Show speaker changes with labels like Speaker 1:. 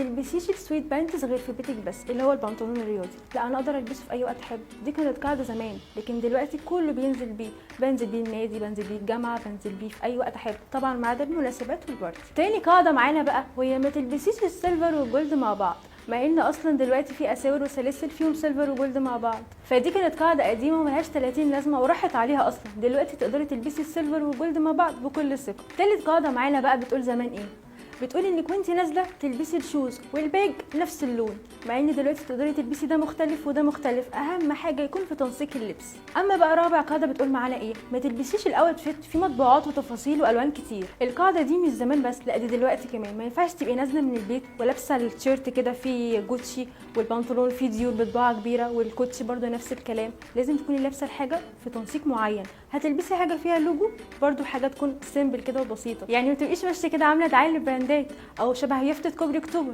Speaker 1: تلبسيش ال sweatpants غير في بيتك بس، اللي هو البنطلون الرياضي. لا، انا اقدر البسه في اي وقت احب. دي كانت قاعدة زمان، لكن دلوقتي كله بينزل بيه، بنزل بيه النادي، بنزل بيه الجامعه، بنزل بيه في اي وقت احب، طبعا ما عدا المناسبات وال party. تاني قاعدة معانا بقى وهي ما تلبسيش ال silver وال gold مع بعض، مع ان اصلا دلوقتي في اساور وسلاسل فيهم silver و gold مع بعض. فدي كانت قاعدة قديمة وملهاش 30 لازمه وراحت عليها اصلا. دلوقتي تقدري تلبسي ال silver وال gold مع بعض بكل ثقه. تالت قاعدة معانا بقى بتقول زمان ايه؟ بتقولي انك وانت نازله تلبسي ال shoes وال bag نفس اللون، مع ان دلوقتي تقدري تلبسي ده مختلف وده مختلف، اهم حاجة يكون في تنسيق اللبس. اما بقى رابع قاعدة بتقول معانا ايه؟ ما تلبسيش ال outfit فيه مطبوعات وتفاصيل والوان كتير. القاعدة دي مش زمان بس، لا دي دلوقتي كمان. ما ينفعش تبقي نازله من البيت ولابسه التيشيرت كده فيه جوتشي والبنطلون فيه ديور بطباعه كبيرة والكوتشي برده نفس الكلام. لازم تكوني لابسه الحاجة في تنسيق معين. هتلبسي حاجة فيها لوجو برده حاجة تكون simple كده وبسيطه، يعني ما تبقيش ماشية كده عامله دعاية للبراندات او شبه يافطة كوبري اكتوبر.